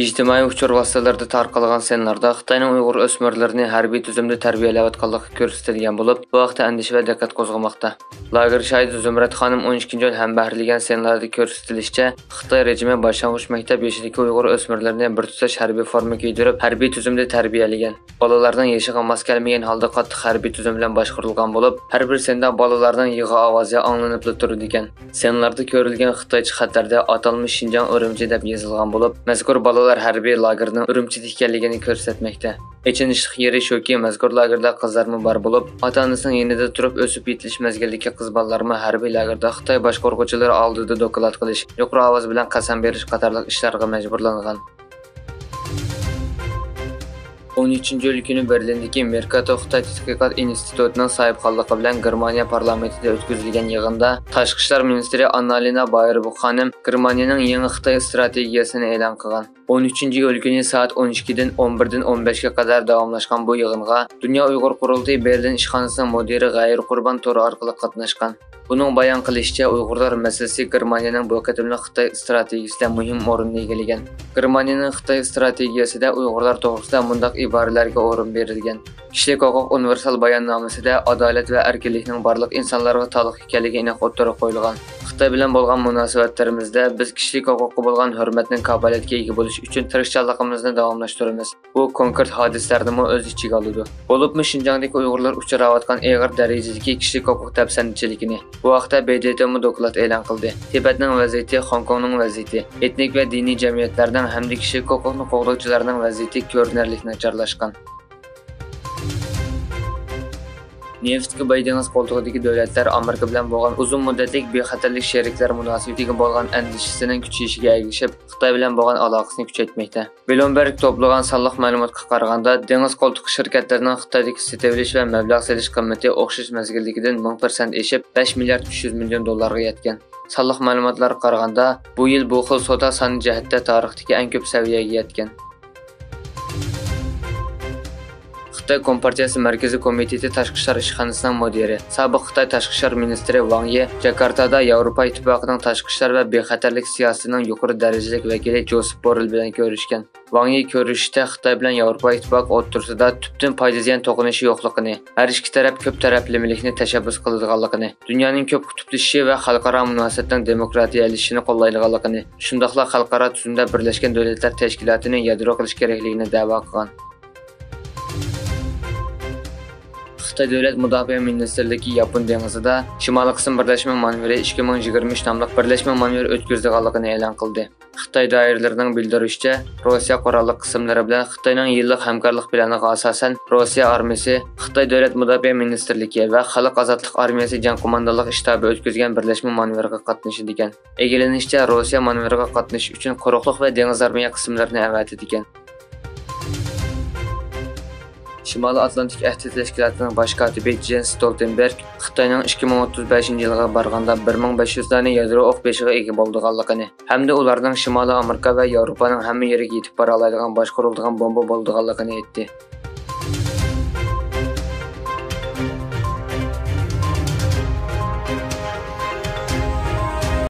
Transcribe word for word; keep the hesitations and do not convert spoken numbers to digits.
ئىجتىمائىي ئۇچۇر ۋاسىتىلىرىدا تارقالغان سىنلاردا خىتاينىڭ ئۇيغۇر ئۆسمۈرلىرىنى ھەربىي تۈزۈمدە تەربىيەلەۋاتقانلىقى كۆرسىتىلگەن بولۇپ، بۇ ھەقتە ئەندىشە ۋە دىققەت قوزغىماقتا. لاگېر شاھىدى زۇمرەت خانىم ئون ئىككىنچى ئىيۇل ھەمبەھىرلىگەن سىنلاردا كۆرسىتىلىشىچە، خىتاي رېجىمى باشلانغۇچ مەكتەپ يېشىدىكى ئۇيغۇر ئۆسمۈرلىرىنى بىر تۇتاش ھەربىي فورما كىيدۈرۈپ، ھەربىي تۈزۈمدە تەربىيەلىگەن. بالىلارنىڭ يېشىغا ماس كەلمىگەن ھالدا قاتتىق ھەربىي تۈزۈم بىلەن باشقۇرۇلغان بولۇپ، ھەر بىر سىندا بالىلارنىڭ يىغا ئاۋازى ئاڭلىنىپلا تۇرىدىكەن. سىنلاردا كۆرۈلگەن خىتايچە خەتلەردە «ئاتالمىش شىنجاڭ ئۈرۈمچى» دەپ يېزىلغان بولۇپ، مەزكۇر بالىلار ھەربىي لاگېرنىڭ ئۈرۈمچىدە ئىكەنلىكىنى كۆرسەتمەكتە. ئېچىنىشلىق يېرى شۇكى، مەزكۇر لاگېردا قىزلارمۇ بار بولۇپ، ئاتا-ئانىسىنىڭ يېنىدا تۇرۇپ ئۆسۈپ يېتىلىش مەزگىلىدىكى قىز بالىلارمۇ ھەربىي لاگېردا خىتاي باشقۇرغۇچىلىرى ئالدىدا دوكلات قىلىش، يۇقىرى ئاۋاز بىلەن قەسەم بېرىش قاتارلىق ئىشلارغا مەجبۇرلانغان. ئون ئۈچىنچى ئىيۇل كۈنى بېرلىندىكى مېركاتو خىتاي تەتقىقات ئىنستىتۇتىنىڭ ساھىبخانلىقى بىلەن گېرمانىيە پارلامېنتىدا ئۆتكۈزۈلگەن يىغىندا تاشقى ئىشلار مىنىستىرى ئاننالېنا بايېربوك خانىم گېرمانىيەنىڭ يېڭى خىتاي ئىستراتېگىيەسىنى ئېلان قىلغان. ئون ئۈچىنچى ئىيۇل كۈنى سائەت ئون ئىككىدىن ئون بىردىن ئون بەشكە قەدەر داۋاملاشقان بۇ يىغىنغا دۇنيا ئۇيغۇر قۇرۇلتىيى بېرلىن ئىشخانىسىنىڭ مۇدىرى غەيۇر قۇربان تور ئارقىلىق قاتناشقان. ئۇنىڭ بايان قىلىشىچە، ئۇيغۇرلار مەسىلىسى گېرمانىيەنىڭ بۇ قېتىملىق خىتاي ئىستراتېگىيىسىدە مۇھىم ئورۇننى ئىگىلىگەن. گېرمانىيەنىڭ خىتاي ئىستراتېگىيىسىدە ئۇيغۇرلار توغرىسىدا مۇنداق ئىبارىلەرگە ئورۇن بېرىلگەن: كىشىلىك ھوقۇق ئۇنىۋېرسال باياننامىسىدە ئادالەت ۋە ئەركىنلىكنىڭ بارلىق ئىنسانلارغا تاللىق ئىكەنلىكى ئېنىق ئوتتۇرىغا قويۇلغان. خىتاي بىلەن بولغان مۇناسىۋەتلىرىمىزدە بىز كىشىلىك ھوقۇققا بولغان ھۆرمەتنىڭ كاپالەتكە ئىگە بولۇش ئۈچۈن تىرىشچانلىقىمىزنى داۋاملاشتۇرىمىز. بۇ كونكرېت ھادىسىلەرنىمۇ ئۆز ئىچىگە ئالىدۇ. بولۇپمۇ شىنجاڭدىكى ئۇيغۇرلار ئۇچراۋاتقان ئېغىر دەرىجىدىكى كىشىلىك ھوقۇق دەپسەندىچىلىكىنى، بۇ ھەقتە ب د ت مۇ دوكلات ئېلان قىلدى. تىبەتنىڭ ۋەزىيىتى، خوڭكوڭنىڭ ۋەزىيىتى، ئېتنىك ۋە دىنىي جەمئىيەتلەرنىڭ ھەمدە كىشىلىك ھوقۇقنى قوغدىغۇچىلارنىڭ ۋەزىيىتى كۆرۈنەرلىك ناچارلاشقان. نېفىتكە باي دېڭىز قولتۇقىدىكى دۆلەتلەر ئامېرىكا بىلەن بولغان ئۇزۇن مۇددەتلىك بىخەتەرلىك شېرىكلەر مۇناسىۋىتىگە بولغان ئەندىشىسىنىڭ كۈچىيىشىگە ئەگىشىپ، خىتاي بىلەن بولغان ئالاقىسىنى كۈچەيتمەكتە. بلومبېرگ توپلىغان سانلىق مەلۇماتقا قارىغاندا، دېڭىز قولتۇقى شىركەتلىرىنىڭ خىتايدىكى سېتىۋېلىش ۋە مەبلەغ سېلىش قىممىتى ئوخشاش مەزگىلدىكىدىن مىڭ پىرسەنت ئېشىپ، بەش مىليارد ئۈچ يۈز مىليون دوللارغا يەتكەن. سانلىق مەلۇماتلارغا قارىغاندا، بۇ يىل بۇ خىل سودا سانى جەھەتتە تارىختىكى ئەڭ كۆپ سەۋىيەگە يەتكەن. خىتاي كومپارتىيەسى مەركىزىي كومىتېتى تاشقى ئىشلار ئىشخانىسىنىڭ مۇدىرى، سابىق خىتاي تاشقى ئىشلار مىنىستىرى ۋاڭ يى جاكارتادا ياۋروپا ئىتتىپاقىنىڭ تاشقى ئىشلار ۋە بىخەتەرلىك سىياسىتىنىڭ يۇقىرى دەرىجىلىك ۋەكىلى جوسېپ بوررېل بىلەن كۆرۈشكەن. ۋاڭ يى كۆرۈشۈشتە خىتاي بىلەن ياۋروپا ئىتتىپاقى ئوتتۇرىسىدا تۈپتىن پايدا زىيان توقۇنۇشى يوقلۇقىنى، ھەر ئىككى تەرەپ كۆپ تەرەپلىمىلىكنى تەشەببۇس قىلىدىغانلىقىنى، دۇنيانىڭ كۆپ قۇتۇپلىشىشى ۋە خەلقئارا مۇناسىۋەتنىڭ دېموكراتىيەلىشىشىنى قوللايدىغانلىقىنى، شۇنداقلا خەلقئارا تۈزۈمدە بىرلەشكەن دۆلەتلەر تەشكىلاتىنى يادرو قىلىش كېرەكلىكىنى دەۋا قىلغان. خىتاي دۆلەت مۇداپىئە مىنىستىرلىكى ياپون دېڭىزىدا شىمالىي قىسىم بىرلەشمە مانېۋىرى ئىككى مىڭ يىگىرمە ئۈچ ناملىق بىرلەشمە مانېۋىر ئۆتكۈزىدىغانلىقىنى ئېلان قىلدى. خىتاي دائىرىلىرىنىڭ بىلدۈرۈشىچە، روسىيە قوراللىق قىسىملىرى بىلەن خىتاينىڭ يىللىق ھەمكارلىق پىلانىغا ئاساسەن، روسىيە ئارمىيىسى خىتاي دۆلەت مۇداپىئە مىنىستىرلىكى ۋە خەلق ئازادلىق ئارمىيەسى جەڭ قوماندانلىق شتابى ئۆتكۈزگەن بىرلەشمە مانېۋىرغا قاتنىشىدىكەن. ئىگىلىنىشىچە، روسىيە مانېۋىرغا قاتنىشىش ئۈچۈن قۇرۇقلۇق ۋە دېڭىز ئارمىيە قىسىملىرىنى ئەۋەتىدىكەن. شىمالىي ئاتلانتىك ئەھدى تەشكىلاتىنىڭ باش كاتىپى جېنس ستولتېنبېرگ خىتاينىڭ ئىككى مىڭ ئوتتۇز بەشىنچى يىلغا بارغاندا بىر مىڭ بەش يۈز دانە يادرو ئوق بېشىغا ئىگە بولىدىغانلىقىنى ھەمدە ئۇلارنىڭ شىمالىي ئامېرىكا ۋە ياۋروپانىڭ ھەممە يېرىگە يېتىپ بارالايدىغان باشقۇرۇلىدىغان بومبا بولىدىغانلىقىنى ئېيتتى.